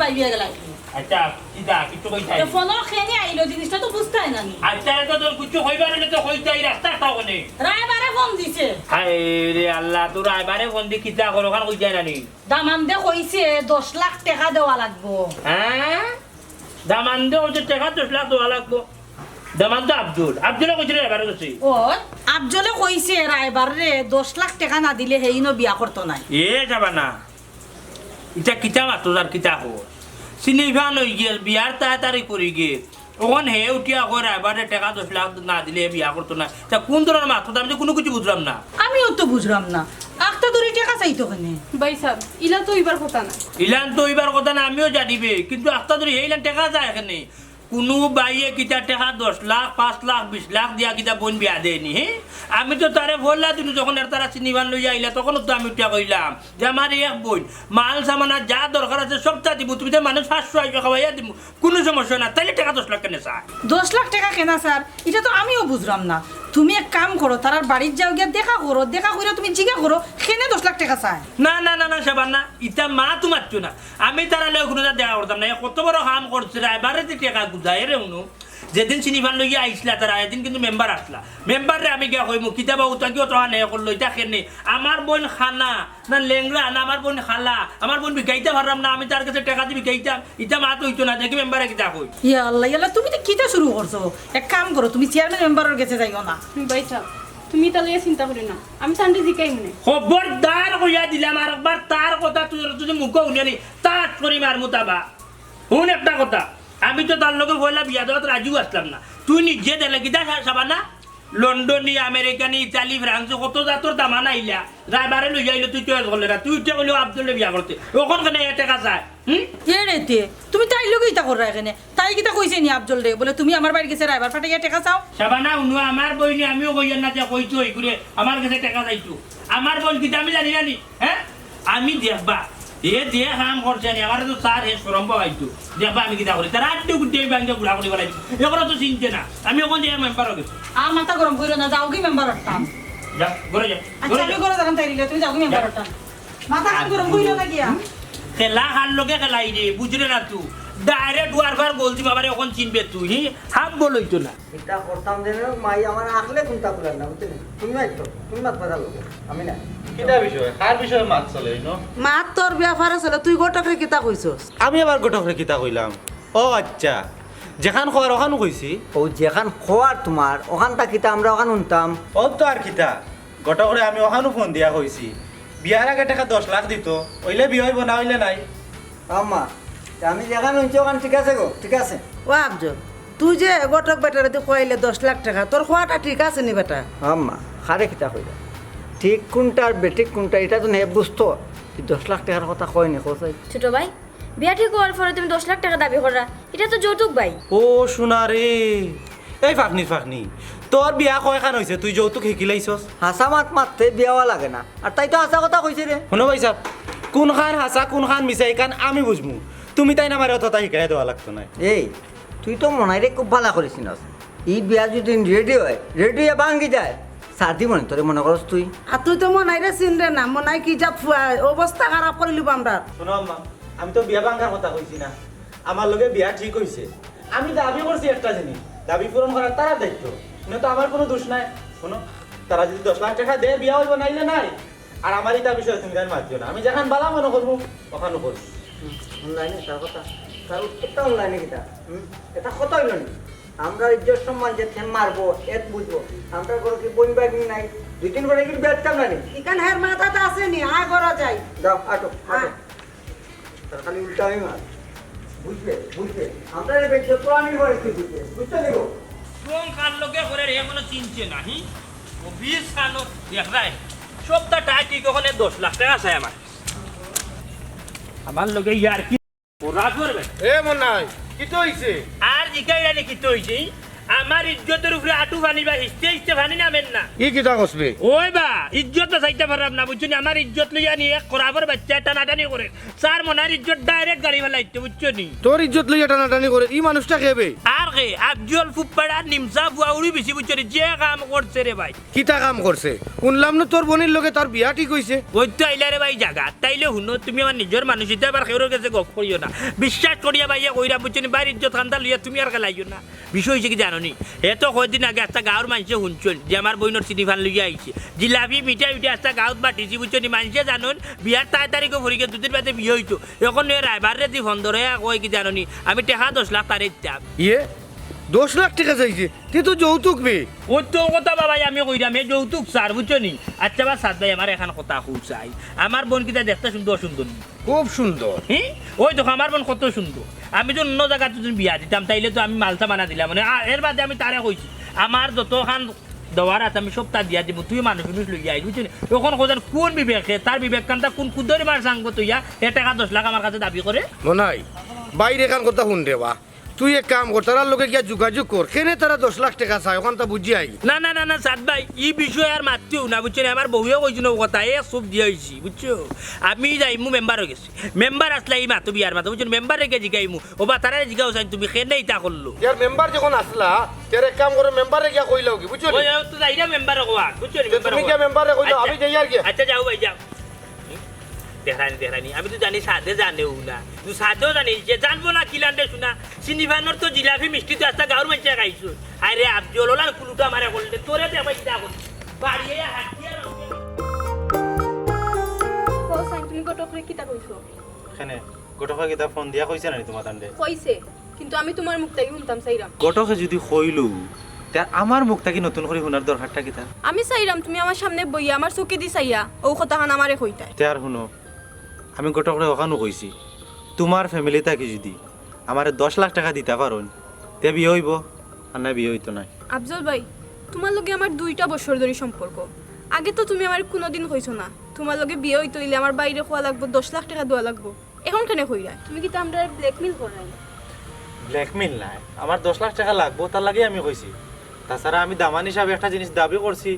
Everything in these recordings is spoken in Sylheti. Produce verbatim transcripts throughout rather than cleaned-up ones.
আইয়া গেলা। আচ্ছা, কিতা, কিচ্ছু কইতাই? তো ফোনর খেনে আইলো, জিনিসটা তো বুঝতায় না নি। আচ্ছা, এটা তো তোর কিচ্ছু কইবার অইলে তো কইতাই, রাস্তা থাকো নে। রায়বারে ফোন দিছে। হায় রে আল্লাহ, তোর রায়বারে ফোন দি কিতা করো, ওখান কইতাই না নি। দামান্দে কইছে দশ লাখ টেকা দেওয়া লাগবো। হ্যাঁ? দামান্দে কইছে টেকা দশ লাখ দেওয়া লাগবো। দামান্দ আব্দুল, আব্দুলে কইছে রে রায়বারে গেছে। ও, আব্দুলে কইছে রায়বাররে দশ লাখ টেকা না দিলে হেইনো বিয়া করতো নায়। এ যাবা না। ইটা কিতা মাতো আর কিতা কর? সিনিফান অইগেল, বিয়ার তাড়াতাড়ি করিগেল। অখন হে উঠিয়া কয় রায়বারে টেকা দশ লাখ না দিলে হে বিয়া করতো নায়। তা কোন ধরনের মাতো? আমি তো কুনু কিছু বুঝলাম না। আমিও তো বুঝলাম না। আখতা ধরি টেকা চাইতো কেনে? ভাই সাব, ইলা তো অইবার কথা না। ইলান তো অইবার কথা না, আমিও জানি বে। কিন্তু আখতা ধরি হে ইলান টেকা চায় কেনে? কুনু ভাইয়ে কিতা টেকা দশ লাখ, পাঁচ লাখ, বিশ লাখ দিয়া কিতা বইন বিয়া দেয়নি, হে? আমি তো তারে বললা দিনু যখন এর তারা সিনিফান লইয়া আইলা, তখনও তো আমি উঠিয়া কইলাম যে আমার এক বইন, মাল সামানা যা দরকার আছে সবতা দিমু, তুমি তো মানুষ পাঁচশো আইবা খাওয়াইয়া দিমু, কুনু সমস্যা না, তাইলে টেকা দশ লাখ কেনে চায়? দশ লাখ টেকা কেনা স্যার, ইটা তো আমিও বুঝলাম না। তুমি এক কাম করো, তারার বাড়িত যাও গিয়া দেখা করো, দেখা কইরা তুমি জিগা করো, কেনে দশ লাখ টেকা চায়? না, না, না, না, শাবানা, ইতা মাতো মাতিও না। আমি তারার লগে কুনুতা দেখা করতাম না। এ কত বড় কাম করছে, রায়বারে যে টেকা গুজায় রে হুনো। যেদিন সিনিফান লইয়া আইসলা তারা, এদিন কিন্তু মেম্বার আসলা। মেম্বাররে আমি গিয়া কইমু, কিতা বা উতা কিও তো আনে করলো, ইতা কেনে? আমার বইন কানা, না লেংড়া, না আমার বইন কালা, আমার বইন ভিখাইতা পারলাম না, আমি তার গেছে টেকা দি ভিখাইতাম, ইতা মাত অইতো না, দেখি মেম্বারে কিতা কই। ইয়া আল্লাহ, ইয়া আল্লাহ, তুমি তো কিতা শুরু করছো? এক কাম করো, তুমি চেয়ারম্যান মেম্বারর গেছে যাইও না। ভাই সাব, তুমি ইতা লইয়া চিন্তা করিও না, আমি তানরে জিকাইমুনে। খবরদার কইয়া দিলাম, আরেকবার তার কথা তুই যদি মুখো হুনিয়া নি, তাস করি মারমু তাবা। হুন একটা কথা, আমি তো তার লগে পয়লা বিয়া দেওয়াত রাজিও আসলাম না। তুই নিজে দেখলে কিতা শা-, শাবানা? লন্ডনি, আমেরিকানি, ইতালি, ফ্রান্সে কত জাতর দামান আইলা, রায়বারে লইয়া আইলো, তুই চয়েস করলে না। তুই উঠে কইলে আব্দুলরে বিয়া করতে, অখন কেনে এ টেকা চায়? হুম? এ রে তে, তুমি তাইর লগে ইতা কররায় কেনে? তাই কিতা কইছে নি আফজলরে? বলে, "তুমি আমার বাড়ির গেছে রায়বার ফাটাইয়া টেকা চাও?" শাবানা, হুনো, আমার বইনে আমিও কইয়ার না যে কইতো অই করে, আমার গেছে টেকা চাইতো। আমার বইন কিতা আমি জানি না নি, হ্যাঁ? আমি দেখবা, এ যে কাম করছে নি, আমারে তো স্যার হে শরম পাওয়াইতো। দেখবা আমি কিতা করি, তার আড্ডি গুড্ডি আমি ভাঙ্গিয়া গুড়া করি ফেলাইছি। অখনো তো চিনছে না, আমি অখন যে মেম্বার অই গেছি। আর মাথা গরম করিও না, যাওগি মেম্বারর টান। যা, ঘরে যা, আচ্ছা, ঘরে আমি যা। ঘরে যাইরাম তাইলে, তুমি যাওগি মেম্বারর টান। মাথা খান গরম করিও না গিয়া। খেলা কার লগে খেলাই রে, বুঝরে না তুই। ডাইরেক্ট ওয়ারফার বলছি বাবারে, অখন চিনবে তুই, হি? হাফ বল অইতো না। ইতা করতাম যেন, মাই আমার আকলে কুন্তা কুলার না, বুঝছো নি? তুমি মাততো, তুমি মাত কথা বলো, আমি না। কিতা বিষয়? কার বিষয়ে মাত চলে, ইনো? মাত তোর ব্যাপারে চলে, তুই ঘটকরে কিতা কইছস? আমি আবার ঘটকরে কিতা কইলাম? ও আচ্ছা, যেখান কওয়ার অখানউ কইছি। ও যেখান কওয়ার তুমার, অখানতা কিতা আমরা অখান হুনতাম? ও তো আর কিতা, ঘটকরে আমি অখানউ ফোন দিয়া কইছি, বিয়ার আগে টেকা দশ লাখ দিতো, অইলে বিয়া অইবো, না অইলে নাই। আম্মা, তে আমি যেখান হুনছি অখান ঠিক আছে গো, ঠিক আছে। ও আফজল, তুই যে ঘটক বেটারে দি কওয়াইলে দশ লাখ টেকা, তোর কওয়াটা ঠিক আছে নি বেটা? আম্মা, কারে কিতা কইলা? ঠিক কুনটা আর বেঠিক কুনটা, ইটা তো হে বুঝতো। তুই দশ লাখ টেকার কথা কয়নি, কও চাই। ছোট ভাই, বিয়া ঠিক অওয়ার পরে তুমি দশ লাখ টেকা দাবি কররা, ইটা তো যৌতুক ভাই। ও সোনা রে, এই ফাকনির ফাকনি, তোর বিয়া কয়খান অইছে, তুই যৌতুক হিকিলাইছস? হাছা মাত মাততে বিয়া অওয়া লাগে না, আর তাই তো হাছা কথা কইছে রে। হুনো ভাইসাব, কুনখান হাছা কুনখান মিছা ইখান আমি বুঝমু, তুমি তাইন আমারে অততা হিকাইয়া দেওয়া লাগতো নায়। এই, তুই তো মনাইরে খুব ভালা করি চিনস। ই বিয়া যদি রেডি অয়, রেডি অইয়া ভাঙ্গি যায়, ছাড় দিবো নি তোরে মনে করস তুই? আর তুই তো মনাইরে চিনরে না, মনাই কি যা ফুয়া, অবস্থা খারাপ করিলিবো আমরার। হুনো আম্মা, আমি তো বিয়া ভাঙ্গার কথা কইছি না, আমার লগে বিয়া ঠিক অইছে। আমি দাবি করছি একটা জিনিস, দাবি পূরণ করার তারার দায়িত্ব, ইনো তো আমার কুনু দুষ নাই। হুনো, তারা যদি দশ লাখ টেকা দেয়, বিয়া অইবো, নাইলে নাই। আর আমার ইতা বিষয়ে তুমি তাইন মাতিও না, আমি যেখান ভালা মনে করমু, অখানউ করমু। হুম, হুনলায় নি তার কথা? তার উত্তরটা হুনলায় নি কিতা? হুম? ইটা কথা অইলো নি? আমরার ইজ্জত সম্মান যে ঠেম মারবো, এত বুঝবো। আমরার ঘরো কি বইন ভাগিন নাই? দুই দিন পরে কি বেচতাম না নি? ইখান হের মাথাত আছে নি? আয় ঘরো যাই। যাও, আটো, আটো। আয়। তার খালি উল্টা আমি মার। বুঝবে, বুঝবে। আমরারে বেচবে, কোরআনই পরে কি বুঝবে? বুঝতে দেবো। কোন কার লগে করে রে, এখনো চিনছে না, হি? ও বিশ সালো দেখরায়। সবটা টাকা কি কখনো দশ লাখ টেকা চায় আমার। আমার লগে ইয়ার কি? ওরা করবে। এ মনাই, কিতা অইছে? আর জিকাইরা নি কিতা অইছে? আমার ইজ্জতর উপরে আটু ফানি বা হিস্তে হিস্তে ফানি নামের না। ই কিতা কসবে? ওই বা, ইজ্জত তো চাইতে পারলাম না, বুঝছো নি? আমার ইজ্জত লইয়া নি এক খরাফর বাচ্চায় টানাটানি করে। স্যার মনাইর ইজ্জত ডাইরেক্ট গাড়ি ফেলাইতে, বুঝছো নি? তোর ইজ্জত লইয়া টানাটানি করে, ই মানুষটা কে বে? আর আফজল ফুপ্পাড়ার নিমসা ফুয়া উড়ি বেশি বুঝছো নি, যে কাম করছে রে ভাই। কিতা কাম করছে? হুনলাম নু তোর বইনর লগে তার বিয়া ঠিক অইছে। ওই তো আইলা রে ভাই জাগা। তাইলে হুনো, তুমি আমার নিজর মানুষ, ইতা আবার কেউর গেছে গপ করিও না। বিশ্বাস করিয়া ভাইয়া কইরাম বুঝছো নি, ভাইর ইজ্জত খান্তা লইয়া তুমি আর খেলাইও না। বিষয় অইছে কি জানো নি? হে তো কয়দিন আগে একটা গাঁওর মানষে হুনছইন যে আমার বইনর চিনি পান লইয়া আইছে। জিলাপি, মিঠাই উঠাই একটা গাঁওত বাটিছি বুঝছো নি, মানষে জানইন, বিয়ার তাই তারিখও পড়ি গেছে, দুদিন বাদে বিয়া অইতো। অখন এ রায়বাররে দি ফোন ধরাইয়া কয় কি জানো নি, আমি টেকা দশ লাখ তারে দিতাম। ইয়ে, দশ লাখ টেকা চাইছে, তে তো যৌতুক বে। ওই তো কথা বাবাই আমি কইরাম, হে যৌতুক চার, বুঝছো নি? আচ্ছা বা সাদ ভাই, আমার এখান কথা কও চাই, আমার বইন কিতা দেখতে সুন্দর, সুন্দর নি? খুব সুন্দর। হি? ওই দেখো আমার বইন কত সুন্দর। আমি তো অন্য জাগাত যদি বিয়া দিতাম, তাইলে তো আমি মালসা বানা দিলাম, মানে, আ, এর বাদে আমি তারে কইছি, আমার যতখান দেওয়ার আছে আমি সবতা দিয়া দিমু, তুই মানুষ মানুষ লইয়া আইস, বুঝছো নি? অখন কও যেন কোন বিবেকে, তার বিবেক খান্তা কোন কুদরি মার সাঙ্গ তুইয়া, এ টেকা দশ লাখ আমার কাছে দাবি করে? মনাই, ভাইর এখান কথা হুন রে বা। তুই এক কাম কর, তারার লগে গিয়া যোগাযোগ কর, কেনে তারা দশ লাখ টেকা চায়, অখানতা বুঝি আই। না, না, না, না, সাদ ভাই, ই বিষয়ে আর মাতিও না, বুঝছো নি? আমার বউয়ে কইছে না ও কথা, এ চুপ দিয়া অইছি, বুঝছো? আমি যাইমু, মেম্বার অই গেছি। মেম্বার আছলা ই মাতো বিয়ার মাতো, বুঝছো নি? মেম্বাররে গিয়া জিগাইমু, ও বা তারারে জিগাও চাইন, তুমি কেনে ইতা করলো? ইয়ার মেম্বার যখন আছলা, ইয়ার এক কাম করো, মেম্বাররে গিয়া কইলাও কি, বুঝছো নি? ওই, ও তো যাইরা মেম্বার কওয়া, বুঝছো নি? তে মেম্বার তুমি কওয়া। গিয়া মেম্বাররে কইলাও, আচ্ছা। আমি যাই আর কি। আচ্ছা, যাও ভাই, যাও। দেখরানি, দেখরানি, আমি তো জানি সাদে জানেও না। তুই সাদেও জানি, যে জানবো না কি লান্ডে শুনা। চিনি পানর তো জিলাপি মিষ্টি তো একটা গাঁওর মানষে খাইছো। আরে আফজল, ওলার কুলুটা মারে করলে, তোরে তো একবার কিতা করলি? বাড়িয়ে হাঁটিয়ে আর ও সাইন, তুমি ঘটকরে কিতা কইছো? কেনে? ঘটকে কিতা ফোন দিয়া কইছে নানি তুমাতানরে? কইছে, কিন্তু আমি তুমার মুখ থাকি হুনতাম চাইরাম। ঘটকে যুদি কইলো, তে আমার মুখ থাকি নতুন করি হুনার দরকারটা কিতা? আমি চাইরাম তুমি আমার সামনে বইয়া আমার চউখেদি চাইয়া অউ কথাখান আমারে কইতায়। তে আর হুনো, আমি ঘটকরে অখানউ কইছি, তুমার family থাকি যুদি আমারে দশ লাখ টেকা দিতা পারইন, তে বিয়া অইবো, আর না বিয়া অইতো নায়। আফজল ভাই, তুমার লগে আমার দুইটা বছর ধরি সম্পর্ক। আগে তো তুমি আমারে কুনুদিন কইছো না তুমার লগে বিয়া অইতো অইলে আমার ভাইরে কওয়া লাগবো, দশ লাখ টেকা দেওয়া লাগবো। অখন কেনে কইরায়? তুমি কিতা আমরারে blackmail কররায়? Blackmail নায়, আমার দশ লাখ টেকা লাগবো, তার লাগি আমি কইছি। তাছাড়া আমি দামান হিসাবে একটা জিনিস দাবি করছি,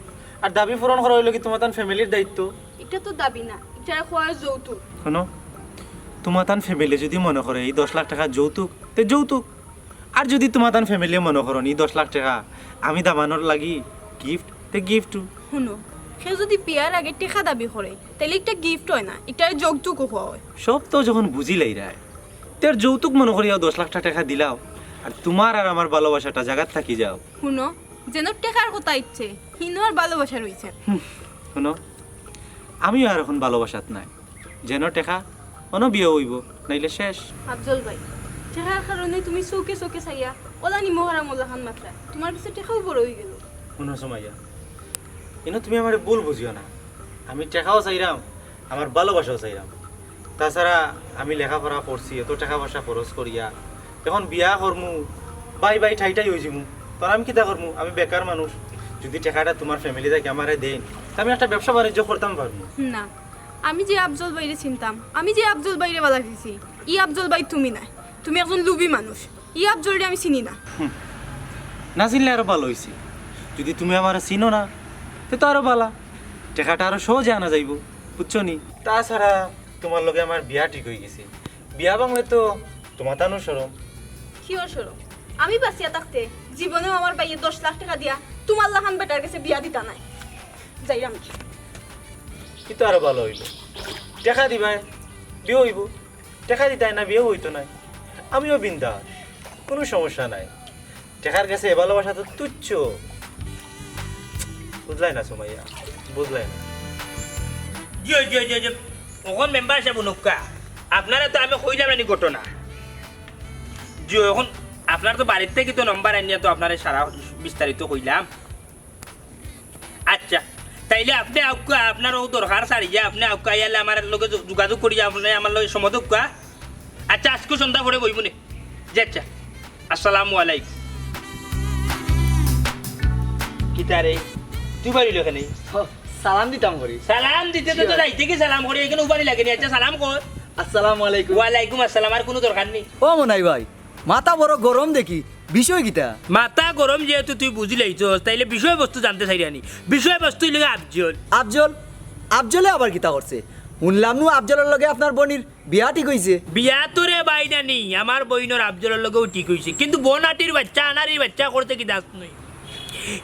আর দাবি পূরণ করা অইলো কি তুমাতান family-র দায়িত্ব। ইটা তো দাবি না, ইটারে কওয়া অয় যৌতুক। হুনো, তুমাতান family যুদি মনে করে ই দশ লাখ টেকা যৌতুক, তে যৌতুক। আর যুদি তুমাতান family মনে করইন ই দশ লাখ টেকা আমি দামানর লাগি gift, তে gift-উ। হুনো, কেউ যুদি বিয়ার আগে টেকা দাবি করে, তাইলে ইটা gift অয় না, ইটারে যৌতুকউ কওয়া অয়। সব তো যখন বুঝিলাইরায়, তে আর যৌতুক মনে করিয়া দশ লাখ টেকা দিলাও, আর তুমার আর আমার ভালোবাসাটা জাগাত থাকি যাউক। হুনো, যেন টেকার কথা আইছে, হিনো আর ভালোবাসা রইছে। হুম, হুনো, আমিও আর অখন ভালোবাসাত নাই। যেন টেকা, অনো বিয়া অইবো, নাইলে শেষ। আফজল ভাই, টেকার কারণে তুমি চউখে চউখে চাইয়া অলা নিমকহারামর লাখান মাতরায়। তুমার গেছে টেকাও বড় অইগেলো। হুনো সুমাইয়া, ইনো তুমি আমারে ভুল বুঝিও না। আমি টেকাও চাইরাম, আমার ভালোবাসাও চাইরাম। তাছাড়া আমি লেখাপড়া করছি, অত টেকা পয়সা খরচ করিয়া, অখন বিয়া করমু, ভাই ভাই ঠাই ঠাই অইযিমু, তখন আমি কিতা করমু? আমি বেকার মানুষ। যুদি টেকাটা তুমার family থাকি আমারে দেইন, তে আমি একটা ব্যবসা বাণিজ্য করতাম পারমু। না, আমি যে আফজল ভাইরে চিনতাম, আমি যে আফজল ভাইরে ভালা পাইছি, ই আফজল ভাই তুমি নায়। তুমি একজন লুভি মানুষ। ই আফজলরে আমি চিনি না। হুম, না চিনলে আরো ভালা অইছে। যুদি তুমি আমারে চিনো না, তে তো আরো ভালা। টেকাটা আরো সহজে আনা যাইবো, বুঝছো নি? তাছাড়া তুমার লগে আমার বিয়া ঠিক অইগেছে। বিয়া ভাংলে তো তুমাতানও শরম। কিওর শরম? আমি বাঁচিয়া থাকতে জীবনেও আমার ভাইয়ে দশ লাখ টেকা দিয়া তুমার লাখান বেটার গেছে বিয়া দিতা নায়। যাইরাম কি? ই তো আরো ভালা অইলো। টেকা দিবায়, বিয়া অইবো। টেকা দিতায় না, বিয়া অইতো নায়। আমিও বিন্দাস, কুনু সমস্যা নাই। টেকার গেছে এ ভালোবাসা তো তুচ্ছ। বুঝলায় না সুমাইয়া, বুঝলায় না। জি, জি, জি, জি। অখন মেম্বার সাব হুনউক্কা, আপনারে তো আমি কইলাম নানি ঘটনা। জি, অখন আপনার তো বাড়ির থাকি তো নম্বর আনিয়া তো আপনারে সারা বিস্তারিত কইলাম। আচ্ছা, তাইলে আপনে আউক্কা, আপনার অউ দরকার ছাড়িয়া আপনে আউক্কা, আইলে আমার লগে যো-, যোগাযোগ করিয়া আপনে আমার লগে সময় দেউক্কা। আচ্ছা, আইজকু সন্ধ্যা পরে বইমুনে। জি আচ্ছা, আসসালামু আলাইকুম। কিতা রে, তুই বাড়ি লগে নেই? হ, সালাম দিতাম করি। সালাম দিতে তো, তো যাইতে কি সালাম করি, এখানে উবারি লাগে নি। আচ্ছা, সালাম কর। আসসালামু আলাইকুম। ওয়ালাইকুম আসসালাম, আর কুনু দরকার নেই। ও মনাই ভাই, মাথা বড় গরম দেখি, বিষয় কিতা? মাথা গরম যেহেতু তুই বুঝিলাইছস, তাইলে বিষয়বস্তু জানতে চাইরানি। বিষয়বস্তু অইলো গি আফজল। আফজল? আফজলে আবার কিতা করছে? হুনলাম নু আফজলর লগে আপনার বইনর বিয়া ঠিক অইছে। বিয়া তো রে ভাই নানি, আমার বইনর আফজলর লগেউ ঠিক অইছে, কিন্তু বনাটির বাইচ্চা, আনাড়ির বাইচ্চা করতে কিতা জানস নি?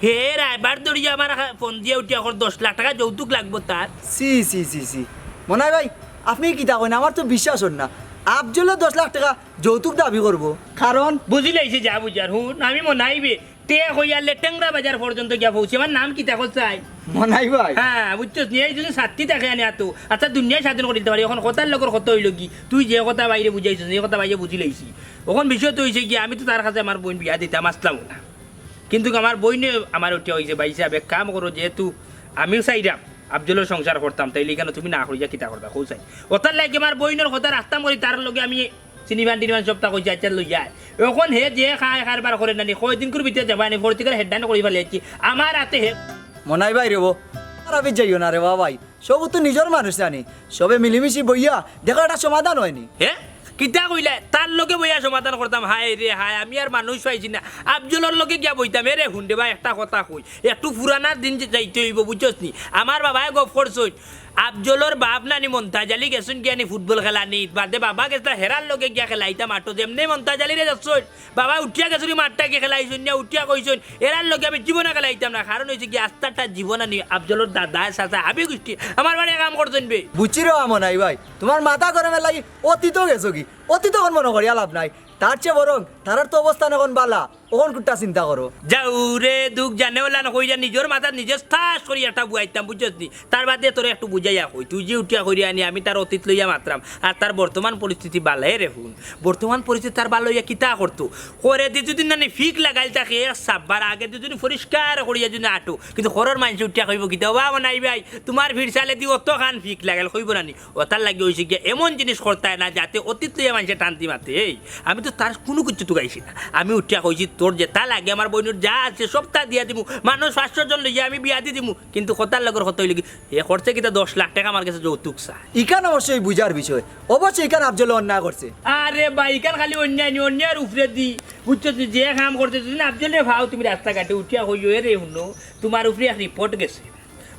হে রায়বার ধরিয়া আমার ফোন দিয়া উঠিয়া কর দশ লাখ টেকা যৌতুক লাগবো তার। ছি, ছি, ছি, ছি। মনাই ভাই, আপনে কিতা কইন? আমার তো বিশ্বাস অর না। আফজলে দশ লাখ টেকা যৌতুক দাবি করবো। কারণ? বুঝিলাইছি যা বুঝার। হুন, আমি মনাই বে, তে কইয়ালে টেংরা বাজার পর্যন্ত গিয়া পৌঁছি। আমার নাম কিতা কছাই? মনাই ভাই। হ্যাঁ, বুঝছস নি? এই যদি সাত্তি থাকে আনি আতো। আচ্ছা, দুনিয়া স্বাধীন করি দিতে পারি। অখন কথার লগর কথা অইলো কি? তুই যে কথা বাইরে বুঝাইছস, এই কথা বাইরে বুঝিলাইছি। অখন বিষয় তো অইছে কি, আমি তো তার কাছে আমার বইন বিয়া দিতাম আছলাম না। কিন্তু আমার বইনে আমার উঠিয়া কইছে, "ভাইসাব, এক কাম করো, যেহেতু আমিও চাইরাম আফজলর সংসার করতাম, তাইলে ইখানো তুমি না করিয়া কিতা করতায়, কও চাই?" অতার লাগি আমার বইনর কথা রাখতাম করি, তার লগে আমি চিনিপান টিনিপান সবতা কইছি, আচ্ছা, লইয়া আয়। অখন হে যে খায় কারবার করে নানি, কয়দিনকুর ভিতরে যাবা নি, ফর্তিকার হেডডান করি ফালাইছি। আমার আতে হে মনাই ভাই রে বো, খারাপি যাইও না রে বা ভাই। সবউ তো নিজর মানুষ নানি, সবে মিলিমিশি বইয়া দেখো একটা সমাধান অয়নি। হে? কিতা কইলা? তার লগে বইয়া সমাধান করতাম? হায় রে হায়, আমি আর মানুষ পাইছি না। আফজলর লগে গিয়া বইতাম। এরে হুন রে বা, একটা কথা কই, একটু পুরানা দিন যে যাইতে অইবো, বুঝছস নি? আমার বাবায় গফ করছইন, আফজলর বাপ নানি মন্তাজ আলী গেছইন গিয়া নি ফুটবল খেলানিত, বাদে বাবা গেছলা হেরার লগে গিয়া খেলাইতাম আটো, যেমনে মন্তাজ আলীরে যাচ্ছইন, বাবা উঠিয়া গেছইন, মাঠটা গিয়া খেলাইছইন না, উঠিয়া কইছইন, "এরার লগে আমি জীবনে খেলাইতাম না।" কারণ অইছে কি, আস্তাটা জীবন আনি আফজলর দাদায় চাচা হাবি গুষ্টি আমার বাড়ি কাম করছইন বে। বুঝছি রে মনাই ভাই, তুমার মাথা গরমর লাগি অতীতও গেছো কি? অতীত অখন মনো করিয়া লাভ নাই, তার চেয়ে বরং তারার তো অবস্থান অখন বালা, অখন কুট্টা চিন্তা করো। যাও রে দুখ জানে ওলান কইরা নিজর মাথাত নিজে ঠাস করি একটা বুয়াইতাম, বুঝছস নি? তার বাদে তোরে একটু বুঝাইয়া কই, তুই যে উঠিয়া কইরে আনি, আমি তার অতীত লইয়া মাতরাম, আর তার বর্তমান পরিস্থিতি বালা। এরে হুন, বর্তমান পরিস্থিতি তার বালা অইয়া কিতা করতো? করে দি যদি নানি ফিক লাগাইল থাকে এক সাব্বার আগে দি যদি পরিষ্কার করিয়া যদি আটো, কিন্তু ঘরর মানষে উঠিয়া কইবো কিতা, "ওবা মনাই ভাই, তুমার ফিরসালে দি অতখান ফিক লাগাইল", কইবো নানি? অতার লাগি অইছে গিয়া এমন জিনিস করতায় না যাতে অতীত লইয়া মানষে টান্তি মাতে। এই, আমি তো তার কুনু কিচ্ছু তুকাইছি না। আমি উঠিয়া কইছি, "তোর যেতা লাগে আমার বইনর যা আছে সবতা দিয়া দিমু। মানুষ পাঁচশো জন লইয়া আমি বিয়া দি দিমু।" কিন্তু কথার লগর কথা অইলো কি, হে করছে কিতা, দশ লাখ টেকা আমার গেছে যৌতুক চায়। ইখান অবশ্যই বুঝার বিষয়, অবশ্যই ইখান আফজলে অন্যায় করছে। আরে ভাই, ইখান খালি অন্যায় নি, অন্যায়র উপরে দি, বুঝছো? তুই যে কাম করতে তুই না আফজলরে পাও, তুমি রাস্তাঘাটে উঠিয়া কইও, "এরে হুনো, তুমার উপরে এক রিপোর্ট গেছে।"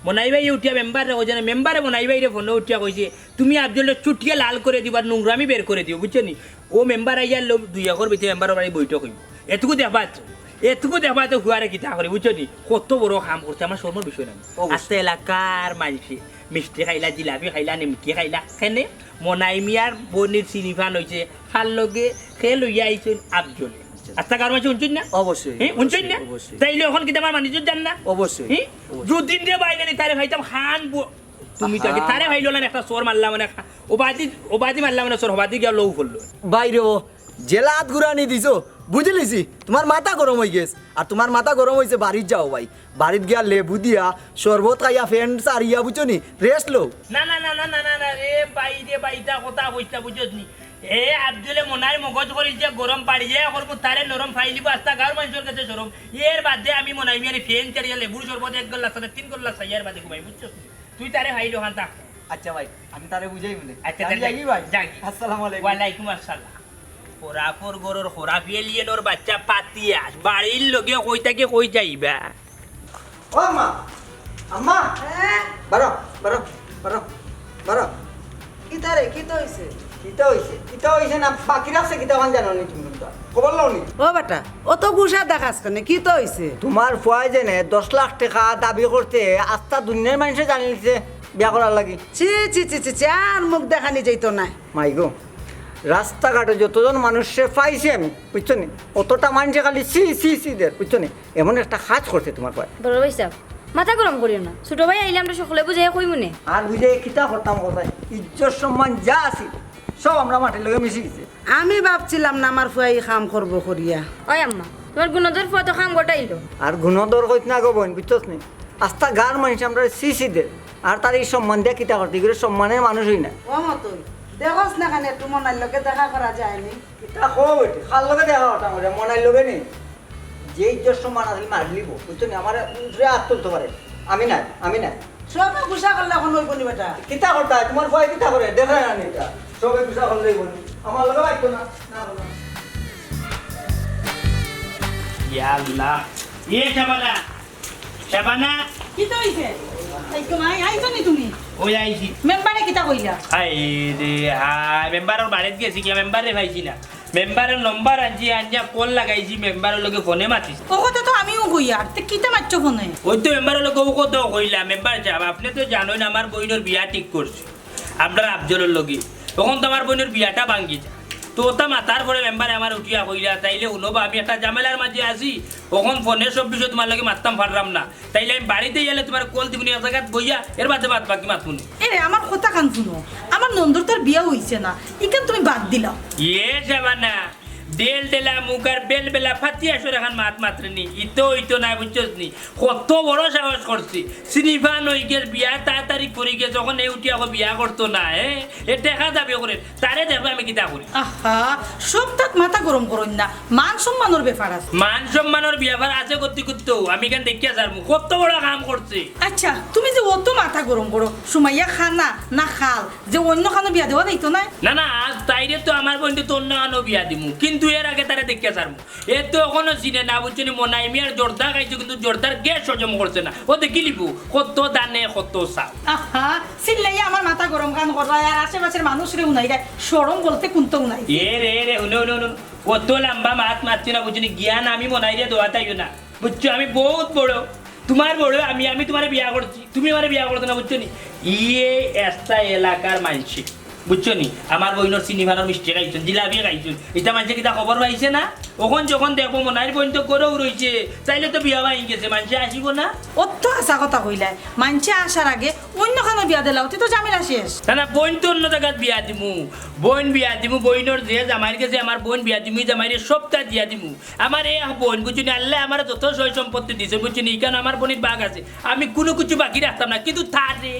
মনাই ভাই উঠিয়া মেম্বাররে কইছে না, মেম্বারে মনাই ভাইরে ফোনো উঠিয়া কইছে, "তুমি আফজলরে চুটিয়া লাল করে দিবা, নোংরামি বের করে দিও", বুঝছো নি? ও মেম্বার আইয়ার লোক দুই একর ভিতরে মেম্বারর বাড়ি বৈঠক অইবো। এটুকু দেখবা তো, এটুকু দেখবা তো হুয়ারে কিতা করে, বুঝছো নি? কত বড় কাম করছে, আমার শরমর বিষয় নানি। অবশ্যই। আস্তা এলাকার মানষে মিষ্টি খাইলা, জিলাপি খাইলা, নিমকি খাইলা, কেনে মনাই মিয়ার বইনর চিনিপান অইছে, কার লগে কে লইয়া আইছইন? আফজলে। আস্তা গাঁওর মানষে হুনছইন না? অবশ্যই, হে, হুনছইন না? অবশ্যই। তাইলে অখন কিতা আমার মানিজ্য যার না? অবশ্যই। হে? অবশ্যই। দুদিন রে বাইরে নি তারে পাইতাম খান বো-, তুমি তো আগে আহা। তারে পাইলে অলান একটা চড় মারলা মানে খা-, ওবাদি, ওবাদি মারলা মানে চড়, ওবাদি গিয়া লউ পড়লো। বাইরে ও, জেলাত ঘুরানি দিছো, বুঝিলিছি, তুমার মাথা গরম অইগেছে। আর তুমার মাথা গরম অইছে, বাড়িত যাও ভাই। বাড়িত গিয়া লেবু দিয়া, শরবত খাইয়া, ফ্যান সারিয়া, বুঝছো নি? রেস্ট লও। না, না, না, রে ভাই, রে ভাই, ইতা কথা কইছ না, বুঝছস নি? এ আফজলে মনাইর মগজ করিলছে গরম, বাড়ি যাইয়া করমু, তারে নরম পাইলিবো, আস্তা গাঁওর মানষর গেছে শরম। এর বাদে আমি মনাই মিয়ারে ফ্যান সারিয়া, লেবুর শরবত এক গল্লা সাথে তিন গল্লা সাইয়ার বাদে ঘুমাই, বুঝছস নি? তুই তারে পাইলো খান থাক। আচ্ছা ভাই, আমি তারে বুঝাইমুনে। আচ্ছা, আমি তাহলে যাই ভাই। যাই। আসসালামু আলাইকুম। ওয়ালাইকুম আসসালাম। খরাফর ঘরর খরাফি এলিয়েনর বাইচ্চা পাতিয়া, বাড়ির লগে কই থাকি কই যাইবা? ও আম্মা, আম্মা, হ্যাঁ? বারো, বারো, বারো, বারো। কিতা রে, কিতা অইছে? কিতা অইছে? কিতা অইছে না, বাকি রাখছে কিতা, অখান জানো নি তুমি কুনটা? খবর লও নি? ও বেটা, অত গুসা দেখাস কেনে? কিতা অইছে? তুমার ফুয়ায় যে নে দশ লাখ টেকা দাবি করতে, আস্তা দুনিয়ার মানষে জানিলিছে বিয়া করার লাগি। ছি, ছি, ছি, ছি, ছি, আর মুখ দেখানি যাইতো নায়। মাই গো, রাস্তাঘাটো যতজন মানুষরে পাইছি আমি, বুঝছো নি? অতটা মানষে খালি ছি, ছি, ছি দের, বুঝছো নি? এমন একটা কাজ করছে তুমার ফুয়ায়। বড় ভাইসাব, মাথা গরম করিও না। ছোট ভাই আইলে আমরা সকলে বুঝাইয়া কইমুনে। আর বুঝাইয়া কিতা করতাম কথায়? ইজ্জত সম্মান যা আছিল, সব আমরার মাটির লগে মিশি গেছে। আমি ভাবছিলাম না আমার ফুয়ায় ই কাম করবো করিয়া। ওই আম্মা, তুমার গুণধর ফুয়া তো কাম গটাইলো। আর গুণধর কইছ না গো বইন, বুঝছস নি? আস্তা গাঁওর মানষে আমরারে ছি ছি দের। আর তার ই সম্মান দিয়া কিতা করতে? ইগুরে সম্মানের মানুষই না। ও মতই, দেখোস না কেনে একটু মনাইর লগে দেখা করা যায়নি? কিতা কও বেটি? কার লগে দেখা করতাম ওরে? মনাইর লগে নি? যে ইজ্জত সম্মান আছিল মারিলিবো, বুঝছো নি? আমার উপরে আত তুলতো পারে। আমি নাই, আমি নাই। সবে গুসা করলে অখন অইবো নি বেটা? কিতা করতায়? তুমার ফুয়ায় কিতা করে? দেখরায় না নি ইটা? সবে গুসা করলে অইবো নি? আমার লগে লাগতো না। না, না। ইয়া আল্লাহ। এ শাবানা, শাবানা। কিতা অইছে? আইছো মাই, আইছো নি তুমি? ওই আইছি। মেম্বারে কিতা কইলা? হায় রে হায়, মেম্বারর বাড়িত গেছি গিয়া, মেম্বাররে পাইছি না। মেম্বারর নম্বর আনছি, আনিয়া কল লাগাইছি, মেম্বারর লগে ফোনে মাতিছি। ও কথা তো আমিও কইয়ার, তে কিতা মাতছো ফোনে? ওই তো মেম্বারর লগে ও কথা কইলা, মেম্বার সাব, আপনে তো জানইন আমার বইনর বিয়া ঠিক করছি আপনার আফজলর লগে। অখন তো আমার বইনর বিয়াটা ভাঙ্গি যায়। তো ওটা মাতার পরে মেম্বারে আমারে উঠিয়া কইলা, "তাইলে হুনো বা, আমি একটা ঝামেলার মাঝে আছি, অখন ফোনে সব বিষয় তুমার লগে মাততাম পাররাম না।" তাইলে আমি বাড়িত গেলে তুমারে কল দিমুনি, এক জাগাত বইয়া, এর বাদে বাদ বাকি মাতমুনি। এরে, আমার কথা খান হুনো, আমার নন্দর তো আর বিয়া অইছে না, ইখান তুমি বাদ দিলাও। ইয়ে শাবানা, ডেল ডেলা মুখ আর বেল বেলা ফাতিয়া সরে খান মাত মাতরে নি, ইতো ইতো না বুঝছস নি? কত বড় সাহস করছে, সিনিফা নই গেল বিয়া তাড়াতাড়ি করি গেছে, অখন এ উঠিয়া কয় বিয়া করতো না, এ? এ টেকা দাবি করে, তারে দেখবে আমি কিতা করি। আহা, সব তাত মাথা গরম করইন না, মান সম্মানর ব্যাপার আছে। মান সম্মানর ব্যাপার আছে করতে করতেও আমি কেন দেখিয়া ছাড়মু, কত বড় কাম করছে। আচ্ছা, তুমি যে অত মাথা গরম করো, সুমাইয়া খানা না খাল, যে অন্য খানো বিয়া দেওয়া যাইতো না? না না, আজ তাইরে তো আমার বইনরে তো অন্য খানো বিয়া দিমু, কিন্তু এর আগে তারে দেখিয়া ছাড়মু। এ তো অখনো চিনে না, বুঝছো নি? মনাই মিয়ার জর্দা খাইছো, কিন্তু জর্দার গ্যাস হজম করছে না। ও দেখিলিবো, কত দানে কত চাও। আহা, চিল্লাইয়া আমার মাথা গরম খান কররায়, আর আশেপাশের মানুষরে হুনাইরায়, শরম বলতে কুন্তা হুনাই। এ রে, এ রে, হুনো, হুনো, হুনো। অত লম্বা মাত মাতছি না, বুঝছো নি? জ্ঞান আমি মনাইরে দেওয়া তাইও না। বুঝছো, আমি বহুত বড়। তুমার বড় আমি, আমি তুমারে বিয়া করছি, তুমি আমারে বিয়া করছো না, বুঝছো নি? ইয়ে এস্তা এলাকার মানষে, বুঝছো নি? আমার বইনর চিনি বানানোর মিষ্টি খাইছইন, জিলাপি খাইছইন, ইটা মানষে কিতা খবর পাইছে না? অখন যখন দেখবো মনাইর বইন তো ঘরেউ রইছে, তাইলে তো বিয়া ভাঙ্গি গেছে, মানষে আসিবো না? অত হাছা কথা কইলায়, মানষে আসার আগে অন্য খানো বিয়া দিলাও, তে তো ঝামেলা শেষ। না না, বইন তো অন্য জাগাত বিয়া দিমু, বইন বিয়া দিমু, বইনর যে জামাইর গেছে আমার বইন বিয়া দিমু, ই জামাইরে সবতা দিয়া দিমু। আমার এক বইন, বুঝছো নি, আল্লায় আমারে যত সয় সম্পত্তি দিছে, বুঝছো নি, ইখান আমার বইনর ভাগ আছে, আমি কুনু কিছু বাকি রাখতাম না, কিন্তু তারে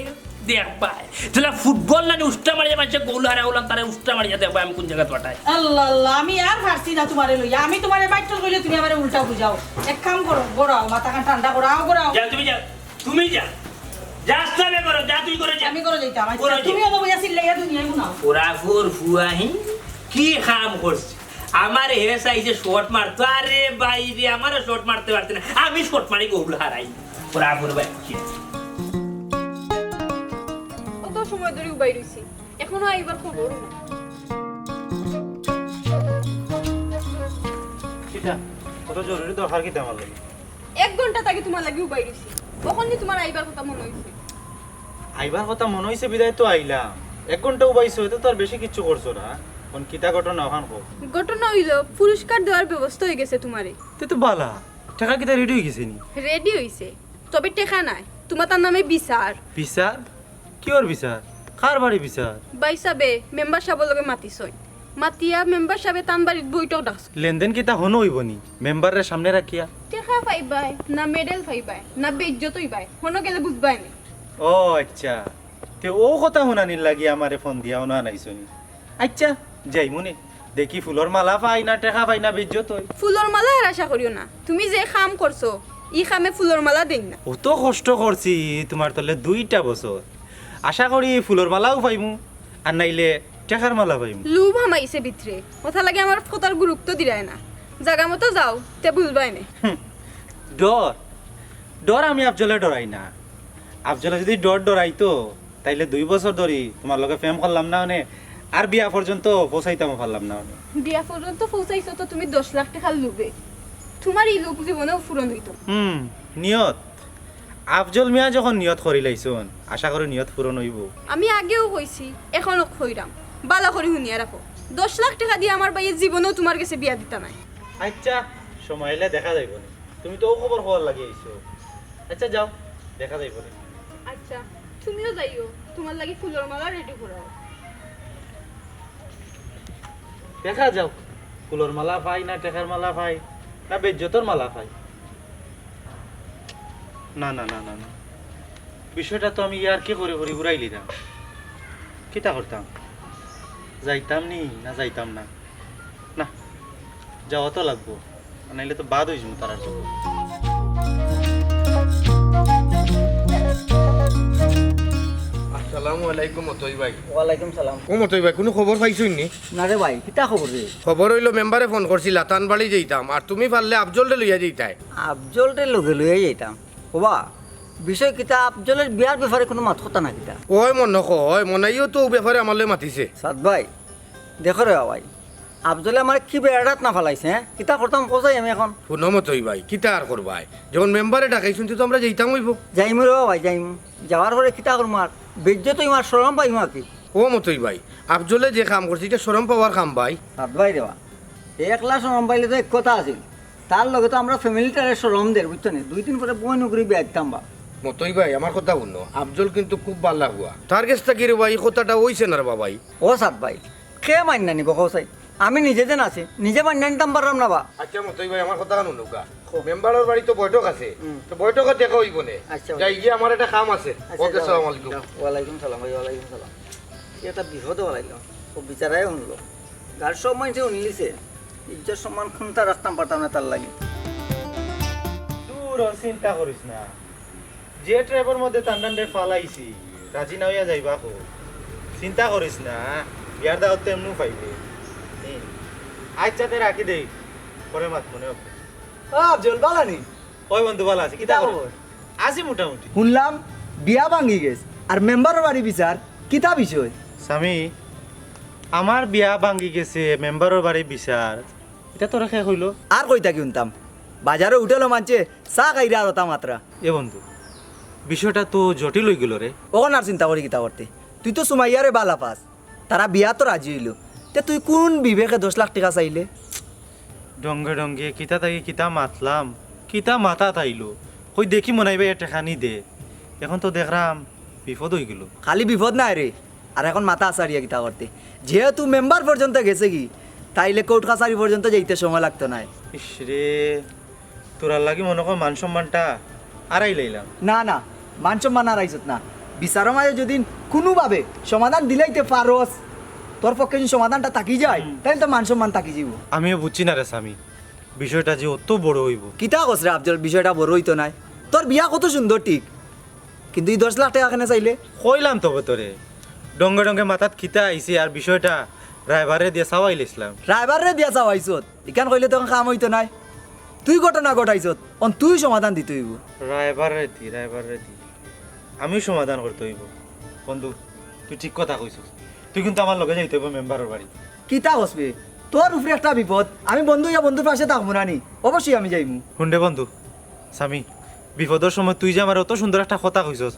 দেখবায়, যেলা ফুটবল নানি উষ্টা মারিয়া মানষে গোল হারায়, অলান তারে উষ্টা মারিয়া দেখবায় আমি কুন জাগাত পাঠাই। আল্লাহ আল্লাহ, আমি আর পারছি না তুমারে লইয়া, আমি তুমারে মাইট্টল কইলে তুমি আমারে উল্টা বুঝাও। এক কাম করো, ঘরো আও, মাথা খান ঠান্ডা করো, আও ঘরো আও। যাও, তুমি যাও, তুমি যাও, যাস না বে ঘরো, যা তুই ঘরো যা। আমি ঘরো যাইতাম, আচ্ছা, ঘরো যা। তুমি অত বইয়া চিল্লাইয়া দুনিয়ায় হুনাও। ওরাফুর ফুয়াহি কি কাম করছে? আমারে হে চাইছে শট মারতো, আরে ভাই রে, আমারে শট মারতে পারতে না, আমি শট মারি গোল হারাই। ওরাফুর ভাই কি? অত সময় ধরি উবাই রইছি, এখনো আইবার খবরও নাই। কিতা? অত জরুরি দরকার কিতা আমার লগে? এক ঘন্টা থাকি তুমার লাগি উবাই রইছি, অখনই তুমার আইবার কথা মনো অইছে। আইবার কথা মনো অইছে বিধায় তো আইলাম। এক ঘন্টা উবাইছো, এতে তো আর বেশি কিচ্ছু করছো না। অখন কিতা ঘটনা অখান কও। ঘটনা অইলো, পুরস্কার দেওয়ার ব্যবস্থা অইগেছে তুমারে। তে তো বালা, টেকা কিতা রেডি অইগেছে নি? রেডি অইছে, তবে টেকা নাই, তুমার তার নামে বিচার। বিচার? কিওর বিচার? কার বাড়ি বিচার? ভাইসাবে মেম্বার সাবর লগে মাতিছইন, মাতিয়া মেম্বার সাবে তান বাড়িত বৈঠক ডাকছইন। লেনদেন কিতা হনো অইবো নি? মেম্বাররে সামনে রাখিয়া? টেকা পাইবায়, না মেডেল পাইবায়, না বেইজ্জত অইবায়, হনো গেলে বুঝবায় নি। ও আইচ্ছা, তে অউ কথা হুনানির লাগি আমারে ফোন দিয়া অনো আনাইছো নি? আইচ্ছা, যাইমু নে। দেখি ফুলর মালা পাই না, টেকা পাই না, বেইজ্জত অই। ফুলর মালা আর আশা করিও না, তুমি যে কাম করছো, ই কামে ফুলর মালা দেইন না। অত কষ্ট করছি, তুমার তলে দুইটা বছর। আশা করি ফুলর মালাও পাইমু, আর নাইলে টেকার মালা পাইমু। লোভ হামাইছে ভিতরে, অতার লাগি আমার কথার গুরুত্ব দিরায় না। জাগা মতো যাও, তে ভুলবায় নে। হুম, ডর? ডর আমি আফজলে ডরাই না। আফজলে যুদি ডর ডরাইতো, তাইলে দুই বছর ধরি তুমার লগে প্রেম করলাম না অনে, আর বিয়া পর্যন্ত পৌঁছাইতামও পারলাম না অনে। বিয়া পর্যন্ত পৌঁছাইছো তো তুমি দশ লাখ টেকার লোভে। তুমার ই লোভ জীবনেও পূরণ অইতো না। হুম, নিয়ত। আফজল মিয়া যখন নিয়ত করিলাইছইন, আশা করি নিয়ত পূরণ অইবো। আমি আগেও কইছি, এখনো কইরাম, বালা করি হুনিয়া রাখো, দশ লাখ টেকা দিয়া আমার ভাইয়ে জীবনেও তুমার গেছে বিয়া দিতা নায়। আইচ্ছা, সময় অইলে দেখা যাইবো নে। তুমি তো অউ খবর কওয়ার লাগি আইছো। আইচ্ছা, যাও, দেখা যাইবো নে। আইচ্ছা, তুমিও যাইও, তুমার লাগি ফুলর মালা রেডি করাও। দেখা যাউক, ফুলর মালা পাই না, টেকার মালা পাই না, বেইজ্জতর মালা পাই। না, না, না, না, না। বিষয়টা তো আমি ইয়ার্কি করি করি উড়াইলিরাম। কিতা করতাম? যাইতাম নি না যাইতাম না? না, যাওয়া তো লাগবো, নাইলে তো বাদ অইযিমু তারার চউখো। আসসালামু আলাইকুম মতই ভাই। ওয়ালাইকুম সালাম। ও মতই ভাই, কুনু খবর পাইছইন নি? না রে ভাই, কিতা খবর রে? খবর অইলো মেম্বারে ফোন করছিলা, তান বাড়ি যাইতাম, আর তুমি পারলে আফজলরে লইয়া যাইতায়। আফজলরে লগে লইয়া যাইতাম? ওবা, বিষয় কিতা, আফজলর বিয়ার ব্যাপারে কুনু মাত কথা না কিতা? অয় মনো অয়, মনাইও তো অউ ব্যাপারে আমার লগে মাতিছে। সাদ ভাই, দেখো রে ভাই, আফজলে আমারে কি বেড়াত না ফালাইছে, হে? কিতা করতাম কও চাই আমি অখন? হুনো মতই ভাই, কিতা আর করবায়? যখন মেম্বারে ডাকাইছইন, তে তো আমরা যাইতাম অইবো। যাইমু রে ভাই, যাইমু। যাওয়ার পরে কিতা করমু আর? বেইজ্জত অইমু আর শরম পাইমু আর কি। ও মতই ভাই, আফজলে যে কাম করছে, ইটা শরম পাওয়ার কাম ভাই। সাদ ভাই রে বা, একলা শরম পাইলে তো এক কথা আছিল, তার লগে তো আমরা ফ্যামিলিটারে শরম দের, বুঝছো নি? দুই দিন পরে বইন উগরি বিয়া দিতাম বা। মতই ভাই, আমার কথা হুনো, আফজল কিন্তু খুব ভালা পুয়া। তার গেছ থাকি রে ভাই, ই কথাটা অইছে না রে বা ভাই। ও সাদ ভাই, কে মাইন্না নিবো কও চাই? আমি নিজে যেন আছি, নিজে মাইন্না নিতাম পাররাম না বা। আচ্ছা মতই ভাই, আমার কথা হুনউক্কা। মেম্বারর বাড়ি তো বৈঠক আছে, হুম। তো বৈঠকো দেখা অইবো নে। আচ্ছা ভাই। যাই গিয়া, আমার একটা কাম আছে। আচ্ছা, ওকে, যাও। আসসালামু আলাইকুম। যাও, ওয়ালাইকুম সালাম ভাই, ওয়ালাইকুম সালাম। কি একটা বিপদো ফালাইলো, ও বিচারায় হুনলো। গাঁওর সব মাইনষে হুনিলিছে, ইজ্জত সম্মান কুনতা রাখতাম পারতাম না তার লাগি। দূর হ, চিন্তা করিস না। যে ট্র্যাপর মধ্যে তানরে ফালাইছি, রাজি না অইয়া যাইবা কও। চিন্তা করিস না, বিয়ার দাওয়াত তো এমনেউ পাইবে। হুম। আচ্ছা, তে রাখি দেই, পরে মাতমু নে। ও আফজল, ভালা নি? ওই বন্ধু, ভালা আছি। কিতা কিতা খবর? খবর? আছি মোটামুটি। হুনলাম বিয়া ভাঙ্গি গেছে, আর মেম্বারর বাড়ি বিচার, কিতা বিষয়? স্বামী, আমার বিয়া ভাঙ্গি গেছে, মেম্বারর বাড়ি বিচার, ইটা তোরে কে কইলো? আর কই থাকি হুনতাম, বাজারো হোটেলো মানষে চা খাইরা আর অতা মাতরা। এ বন্ধু, বিষয়টা তো জটিল অইগেলো রে। অখন আর চিন্তা করি কিতা করতে? তুই তো সুমাইয়ারে ভালা পাস, তারা বিয়াত তো রাজি অইলো, তে তুই কুন বিবেকে দশ লাখ টেকা চাইলে? ঢঙ্গে ঢঙ্গে কিতা থাকি কিতা মাতলাম, কিতা মাথাত আইলো, কই দেখি মনাই ভাইয়ে টেকা নি দে। অখন তো দেখরাম বিপদ অইগেলো। খালি বিপদ নায় রে, আর অখন মাথা আছাড়িয়া কিতা করতে? যেহেতু মেম্বার পর্যন্ত গেছেগি, তাইলে কোর্ট কাছারি পর্যন্ত যাইতে সময় লাগতো নায়। ইস রে, তোরার লাগি মনো কর মান সম্মানটা হারাইলাইলাম। না, না, মান সম্মান হারাইছত না। বিচারর মাঝে যদি কুনুভাবে সমাধান দিলাইতে পারস, তোর পক্ষে যদি সমাধানটা থাকি যায়, হুম। তাইলে তো মান সম্মান থাকি যাইবো। আমিও বুঝছি না রে স্বামী, বিষয়টা যে অত বড় অইবো। কিতা কস রে আফজল, বিষয়টা বড় অইতো নায়। তোর বিয়া কত সুন্দর ঠিক, কিন্তু ই দশ লাখ টেকা কেনে চাইলে? কইলাম তো তোরে, ঢঙ্গে ঢঙ্গে মাথাত কিতা আইছে আর বিষয়টা রায়বারে দিয়া চাওয়াইলাইছলাম। রায়বারে দিয়া চাওয়াইছত? ইখান কইলে তো অখন কাম অইতো নায়। তুই ঘটনা ঘটাইছত, অখন তুই সমাধান দিতে অইবো। রায়বারে দি, রায়বারে দি। আমিও সমাধান করতে অইবো। বন্ধু, তুই ঠিক কথা কইছস। তুই কিন্তু আমার লগে যাইতে অইবো মেম্বারর বাড়ি। কিতা কস বে? তোর উপরে একটা বিপদ, আমি বন্ধু অইয়া বন্ধুর পাশে থাকমু না নি? অবশ্যই আমি যাইমু। হুন রে বন্ধু, স্বামী, বিপদর সময় তুই যে আমারে অত সুন্দর একটা কথা কইছস,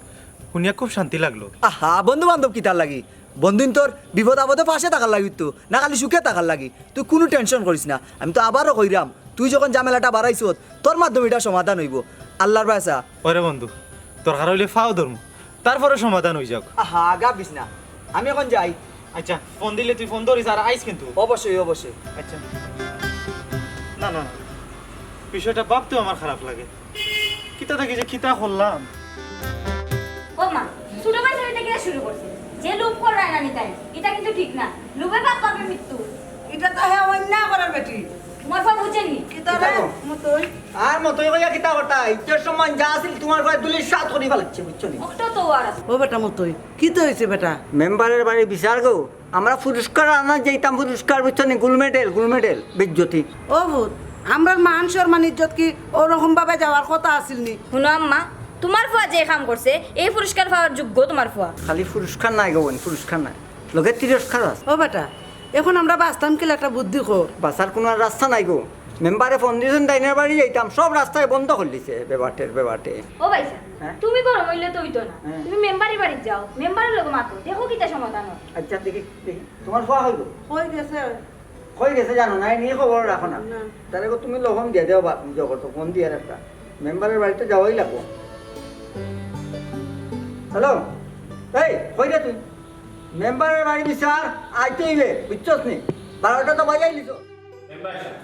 হুনিয়া খুব শান্তি লাগলো। আহা, বন্ধু বান্ধব কিতার লাগি? বন্ধুইন্তর বিপদ আপদে পাশে থাকার লাগি তো, না খালি সুখে থাকার লাগি। তুই কুনু tension করিস না, আমি তো আবারও কইরাম, তুই যখন ঝামেলাটা বাড়াইছত, তোর মাধ্যমে ইটা সমাধান অইবো। আল্লার বায় চা। ওরে বন্ধু, দরকার অইলে ফাও ধরমু, তারপরে সমাধান অইযাউক। আহা, গাবিস না, আমি অখন যাই। আচ্ছা, ফোন দিলে তুই ফোন ধরিস আর আইস কিন্তু। অবশ্যই, অবশ্যই। আচ্ছা। না, না, বিষয়টা ভাবতেও আমার খারাপ লাগে। কিতা থাকি যে কিতা করলাম। ও মা, ছোট ভাই ছেলেটা কিতা শুরু করছে? যে লোভ করায় না নিতাই, ইটা কিন্তু ঠিক না। লোভে পাপ, পাপে মৃত্যু। ইটা তো হে অন্যায় করার বেটি। তুমার বাপ বুঝেনি? কিতা রে? কিতা গো? মতই। আর মতই কইয়া কিতা করতা? ইজ্জত সম্মান যা আছিল তুমার ঘরে ধুলিসাৎ করি ফালাইছে, বুঝছো নি? ওটা তো আর আছে। ও বেটা মতই, কিতা অইছে বেটা? মেম্বারর বাড়ি বিচার গো, আমরা পুরস্কার আনাত যাইতাম, পুরস্কার বুঝছো নি? গোল্ড মেডেল, গোল্ড মেডেল, বেইজ্জতি। ও পুত, আমরার মান সম্মান ইজ্জত কি ওরকম ভাবে যাওয়ার কথা আছিল নি? হুনো আম্মা, তুমার ফুয়া যে কাম করছে, এই পুরস্কার পাওয়ার যোগ্য তুমার ফুয়া। খালি পুরস্কার নায় গো বইন, পুরস্কার নায়, লগে তিরস্কার আছে। ও বেটা, অখন আমরা বাঁচতাম কিলা, একটা বুদ্ধি কর। বাঁচার কুনু আর রাস্তা নাই গো। মেম্বারে ফোন দিছইন, তাইনর বাড়ি যাইতাম, সব রাস্তায় বন্ধ করিলিছে, বেবাটের বেবাটে। ও ভাইসাব, হ্যাঁ? তুমি গরম অইলে তো অইতো না, হ্যাঁ। তুমি মেম্বারর বাড়িত যাও, মেম্বারর লগে মাতো, দেখো কিতা সমাধান অয়। আচ্ছা, দেখি, দেখি, তুমার ফুয়া কই গো? কই গেছে? কই গেছে জানো না, ই নিয়া খবর রাখো না। না। তারে গো তুমি লগে ফোন দিয়া দেও বা, জগত ফোন দিয়া একটা। মেম্বারর বাড়িত যাওয়াই লাগবো। হ্যালো, এই, কই রে তুই? মেম্বারর বাড়ি বিচার আইতে অইলে, বুঝছস নি? বারোটা তো বাজাইলিছস। মেম্বার সাব,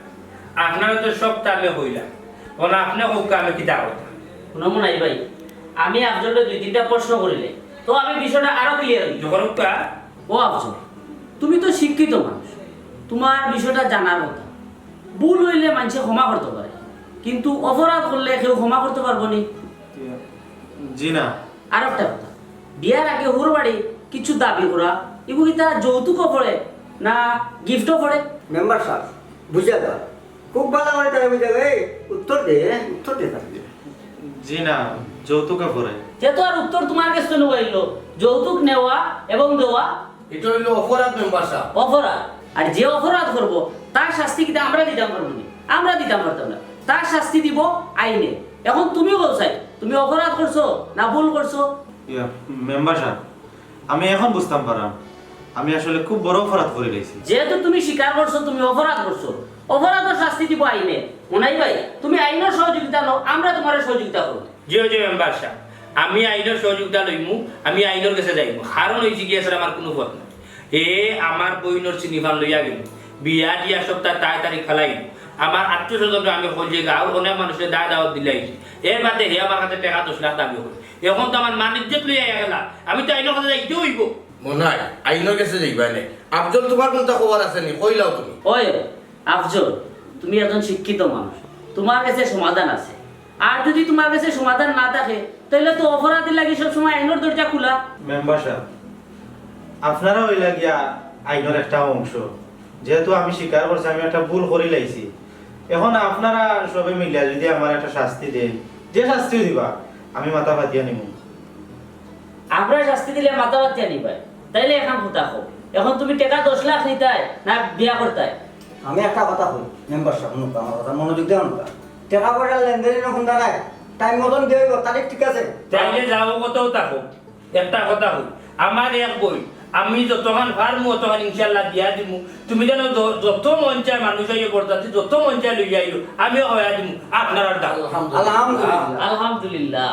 আপনারে তো সবতা আমি কইলাম, অখন আপনে কউক্কা আমি কিতা করতাম? হুনো মনাই ভাই, আমি আফজলরে দুই তিনটা প্রশ্ন করিলে তো আমি বিষয়টা আরো ক্লিয়ার অইতো। করউক্কা। ও আফজল, তুমি তো শিক্ষিত মানুষ, তুমার বিষয়টা জানার কথা। ভুল অইলে মানষে ক্ষমা করতো পারে, কিন্তু অপরাধ করলে কেউ ক্ষমা করতো পারবো নি? জি না। আর একটা কথা, বিয়ার আগে হউর বাড়ি কিছু দাবি করা, ইগু কিতা যৌতুকও পড়ে না গিফটও পড়ে? মেম্বার সাব, বুঝাইবা। খুব ভালা করি তারে বুঝাইবা। এই, উত্তর দে, উত্তর দে তারে। জি না, যৌতুকে পড়ে। তে তো আর উত্তর তুমার গেছ থনে আইলো, যৌতুক নেওয়া এবং দেওয়া ইটা অইলো অপরাধ মেম্বার সাব। অপরাধ। আর যে অপরাধ করবো, তার শাস্তি কিতা আমরা দিতাম পারমু নি? আমরা দিতাম পারতাম না। তার শাস্তি দিবো আইনে। এখন তুমি কও চাই, তুমি অপরাধ করছো না ভুল করছো? ইয়া, মেম্বার সাব, আমি এখন বুঝতাম পারলাম, আমি আসলে খুব বড় অপরাধ করিলাইছি। যেহেতু তুমি স্বীকার করছো তুমি অপরাধ করছো, অপরাধর শাস্তি দিবো আইনে। মনাই ভাই, তুমি আইনর সহযোগিতা লও, আমরা তুমারে সহযোগিতা করমু। জি অয়, জি অয় মেম্বার সাব, আমি আইনর সহযোগিতা লইমু, আমি আইনর গেছে যাইমু। কারণ অইছে গিয়া স্যার, আমার কুনু পথ নাই। হে আমার বইনর চিনিফান লইয়া গেল, বিয়া দিয়া সপ্তাহ তাই তারিখ ফালাই। আমার আত্মীয় স্বজনরে আমি কইছি, গাঁওর অনেক মানুষরে দা দাওয়াত দিলাইছি। এর বাদে হে আমার কাছে টেকা দশ লাখ দাবি করে। এখন তো আমার মান ইজ্জত লইয়া গেলা, আমি তো আইনর কাছে যাইতে অইবো। মনাই, আইনর গেছে যাইবায় নে। আফজল, তুমার কুনতা খবর আছে নি? কইলাও তুমি। ওই আফজল, তুমি একজন শিক্ষিত মানুষ, তুমার গেছে সমাধান আছে। আর যদি তুমার গেছে সমাধান না থাকে, তাইলে তো অপরাধীর লাগি সবসময় আইনর দরজা খুলা। মেম্বার সাব, আপনারা অইলা গিয়া আইনর একটা অংশ। যেহেতু আমি স্বীকার করছি আমি একটা ভুল করিলাইছি, এখন আপনারা সবে মিলিয়া যদি আমারে একটা শাস্তি দেইন, যে শাস্তিউ দিবা, আমি মাথা পাতিয়া নিমু। আমরা শাস্তি দিলে মাথা পাতিয়া নিবায়, তাইলে এখন কথা কও, এখন তুমি টেকা দশ লাখ নিতায় না বিয়া করতায়? আমি একটা কথা কই, মেম্বার সাব, হুনুক্কা আমার কথা, মনোযোগ দিয়া হুনুক্কা। টেকা পয়সার লেনদেন ইনো কুনতা নাই, টাইম মতন দিয়া অইবো, তারিখ ঠিক আছে। তাইলে যাও, কতও থাকো, একটা কথা কই, আমার এক বই, আমি যতখান পারমু অতখান ইনশাল্লাহ দিয়া দিমু। তুমি যেন য-, যত মন চায় মানুষ আইও বরযাত্রী, যত মন চায় লইয়া আইও, আমিও খাওয়াইয়া দিমু, আপনারার দাম। আলহামদুলিল্লাহ। আলহামদুলিল্লাহ।